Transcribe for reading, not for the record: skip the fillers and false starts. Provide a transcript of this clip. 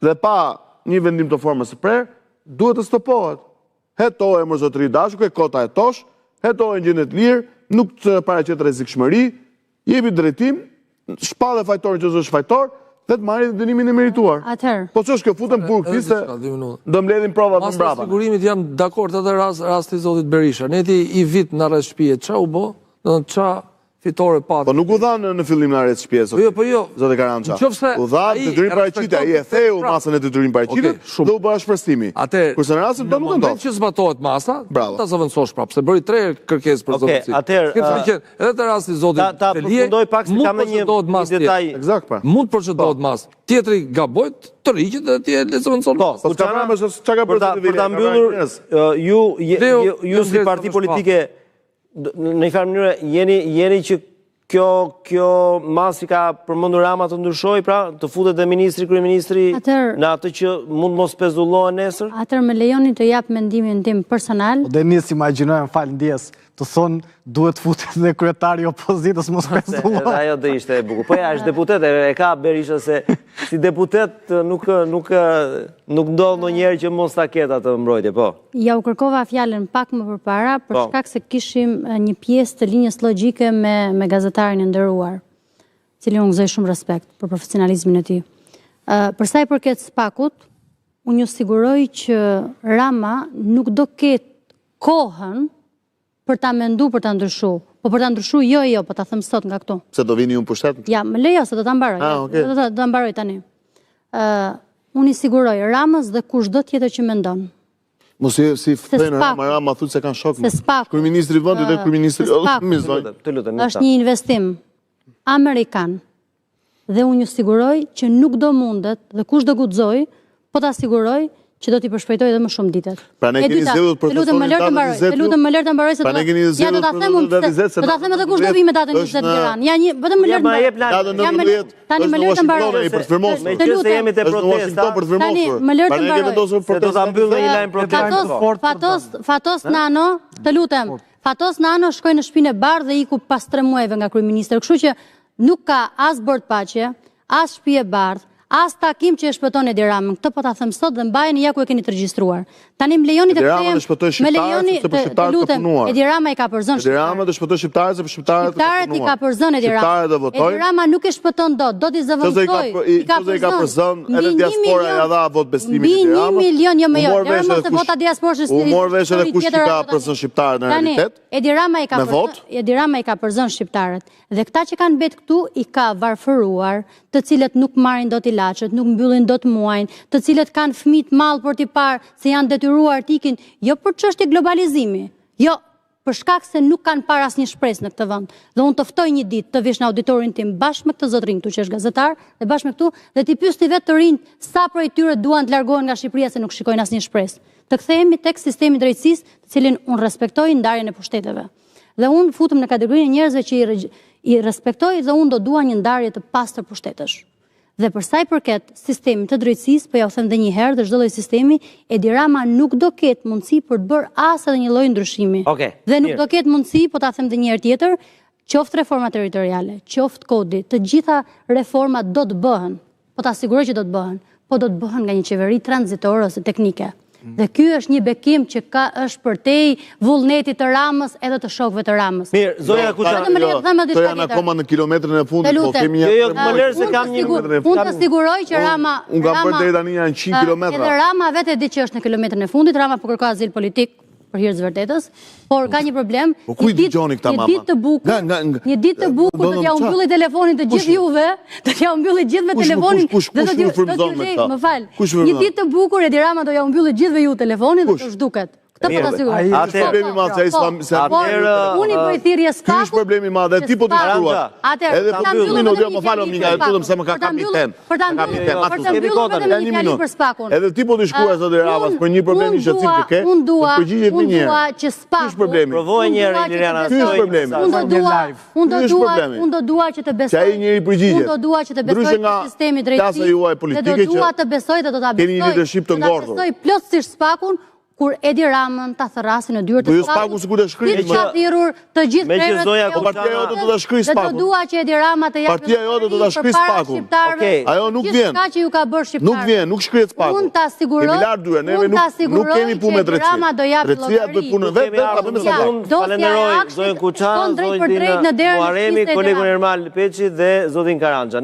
Dhe pa një vendim të formës së prerë, duhet të stopohet. Hetoje mor zotëri i dashur, ke kohë ta hetosh, hetoje në gjendje të lirë, nuk të paraqet rrezikshmëri, jepi drejtim, shpalle fajtorin që është fajtor dhe të marrë dënimin e merituar. Atëherë. Po ç'është kjo futen burg ti se do mbledhin provat më mbrapa. Masa sigurimit jam dakord edhe rast rasti i zotit Berisha. Ndenji një vit në arrest shtëpie, ça u bë? Do të ça fitore pati. Po nuk u dha në, në fillim në arrest shtëpie zoti. Po jo, po jo. Zoti Karança. Nëse u dha detyrim paraqitje, ai e theu pra. masën e detyrim paraqitje okay, dhe u bë ashpërsimi. Atëherë, kurse në rastin tonë nuk ndodh. Në që zbatohet masa, ta zëvendësosh prapë, se bëri tre kërkesë për okay, zëvendësim. Atëherë, uh, edhe te rasti i zotit ta, ta përfundoj pak se kam një një detaj. Eksakt pra. Mund të procedohet po. masë. Tjetri gaboi, tërhiqet dhe ti e zëvendëson. Po, po çka ka më çka ka bërë Për ta mbyllur, ju ju si parti politike në një farë mënyre jeni jeni që kjo kjo masë që ka përmendur Rama të ndryshojë, pra të futet dhe ministri, kryeministri në atë që mund mos pezullohen nesër? Atëherë më lejoni të jap mendimin tim personal. Po Denis imagjinoje, më fal ndjesë, të thonë duhet të futet dhe kryetari i opozitës mos pezullohet. Edhe ajo do ishte e bukur. Po ja, është deputet, e ka Berisha se si deputet nuk nuk nuk ndodh ndonjëherë që mos ta ketë atë mbrojtje, po. Jua kërkova fjalën pak më përpara, për po. shkak se kishim një pjesë të linjës logjike me, me gazetarin e nderuar, cilin unë gëzoj shumë respekt për profesionalizmin e tij. Uh, për sa i përket SPAK-ut, unë ju siguroj që Rama nuk do ketë kohën për ta mendu për ta ndryshu. Po për ta ndryshu, jo, jo, po ta them sot nga këtu. Se do vini ju në pushtet? Ja, më lejo se do ta mbaroj. Ah, okay. Do ta mbaroj tani. Ë, uh, unë i siguroj Ramës dhe kushdo tjetër që mendon. Mos i si thënë Rama, Rama thotë se kanë shok. Se SPAK. Kryeministri i vendit dhe kryeministri i zonjë. Të lutem. Është një investim amerikan dhe unë ju siguroj që nuk do mundet dhe kush do guxojë, po ta siguroj që do t'i përshpejtojë edhe më shumë ditët. Pra ne keni zgjedhur të lutem më lër të mbaroj. Të lutem më lër të mbaroj se pra ne keni zgjedhur ja do ta them unë do ta them edhe kush do vijë me datën 20 Tiranë. Ja një vetëm më lër të mbaroj. Datën 19 Tani më lër të mbaroj. Për të firmosur. Me që se jemi te protesta. Për të firmosur. Tani më lër të mbaroj. Se do ta mbyll me një lajm proteste. Fatos Fatos Fatos Nano, të lutem. Fatos Nano shkoi në Shtëpinë e Bardhë dhe iku pas 3 muajve nga kryeministër. Kështu që Nuk ka as bord paqe, as Shtëpi e Bardhë, as takim që e shpëton Edi Ramën. Këtë po ta them sot dhe mbajeni ja ku e keni të regjistruar. Tani më lejoni të kthehem. Më lejoni të, të lutem. Edi Rama i ka përzënë shqiptarët. Edi Rama të shpëtojë shqiptarët se për shqiptarët Shqiptarët i ka përzënë Edi Rama. Shqiptarët e votojnë. Edi Rama nuk e shpëton dot, do t'i zëvendësojë. I ka përzënë. I ka përzënë edhe diaspora ia dha votëbesimin Edi Ramës. Mbi 1 milion, jo më jo. Lëre se vota diasporës është. U mor vesh edhe kush i ka përzënë shqiptarët në realitet. Edi Rama i ka përzënë, Edi Rama i ka përzënë shqiptarët. Dhe këta që kanë mbet këtu i ka varfëruar, të cilët nuk marrin dot ilaçet, nuk mbyllin dot muajin, të cilët kanë fëmijët mall për t'i parë se janë detyruar të ikin, jo për çështje globalizimi, jo, për shkak se nuk kanë parë asnjë shpresë në këtë vend. Dhe unë të ftoj një ditë të vish në auditorin tim bashkë me këtë zotërinë këtu që është gazetar dhe bashkë me këtu dhe t'i pyesni vetë të rinjtë sa prej tyre duan të largohen nga Shqipëria se nuk shikojnë asnjë shpresë. Të kthehemi tek sistemi i drejtësisë, të cilin unë respektoj ndarjen e pushteteve. Dhe unë futem në kategorinë e njerëzve që i, i respektoj dhe unë do dua një ndarje të pastër pushtetesh. Dhe për sa i përket sistemit të drejtësisë, po jua them dhe një herë dhe çdo lloj sistemi, Edi Rama nuk do ketë mundësi për të bërë as edhe një lloj ndryshimi. Okay, dhe nuk do ketë mundësi, po ta them dhe një herë tjetër, qoftë reforma territoriale, qoftë kodi, të gjitha reformat do të bëhen. Po ta siguroj që do të bëhen, po do të bëhen nga një qeveri tranzitore ose teknike. Mm. Dhe ky është një bekim që ka është përtej vullnetit të Ramës edhe të shokëve të Ramës. Mirë, zonja jo, Kuçana. Vetëm më lër të them edhe diçka tjetër. Janë akoma në kilometrin e fundit, po kemi një. Jo, jo, më lër se kam një Unë të siguroj që Rama Unë kam bërë deri tani janë 100 kilometra. Edhe Rama vetë e di që është në kilometrin e fundit, Rama po kërkon azil politik për hir të vërtetës, por ka një problem. Po ku i dëgjoni këta mama? Një ditë të bukur, një ditë të bukur do t'jua mbylli telefonin të gjithë juve, do t'jua mbylli gjithëve telefonin dhe do t'ju frymëzon me këta. Më fal. Një ditë të bukur Edi Rama do jua mbylli gjithëve ju telefonin dhe do zhduket. Këtë po ta siguroj. Atë problemi i madh se ai s'ka se atëherë unë i bëj thirrje SPAK. Ky është problemi i madh dhe ti po t'i shkruash. Atëherë, edhe po mbyll minutë, jo, më fal Minga, të lutem se më ka kapi tem. Për ta mbyllur, për ta mbyllur vetëm një fjali për SPAK-un. Edhe ti po t'i shkruash zoti Ramës për një problem një shqetësim që ke, unë dua, unë dua që SPAK-u. Ky është problemi. Provoje një herë Iliriana. Ky është problemi. Unë do dua, unë do dua, unë do dua që të besoj. Që ai njeri përgjigjet. Unë do dua që të besoj në sistemin e drejtësisë. Klasa juaj politike që do dua të besoj dhe do ta besoj. Keni një leadership të ngordhur. Do ta besoj plotësisht SPAK-un. Kur Edi Ramën ta thërrasin në dyert e po SPAK-ut. Sikur të shkrijë. Siç ka thirrur të gjithë krerët e Po partia jote do ta shkrijë SPAK-un. Dhe do dua që Edi Rama të japë Partia jote do ta shkrijë SPAK-un. Okej. Ajo nuk vjen. Gjithçka që ju ka bërë shqiptarëve. Nuk vjen, nuk shkrihet SPAK-u. Unë ta siguroj. Kemi larë dyert, neve nuk nuk kemi punë me drejtësinë. Drejtësia do punën vet dhe ta bëjmë SPAK. Falenderoj zonjën Kuçana, zonjën Muharremi, kolegun Ermal Peçi dhe zotin Karanxha.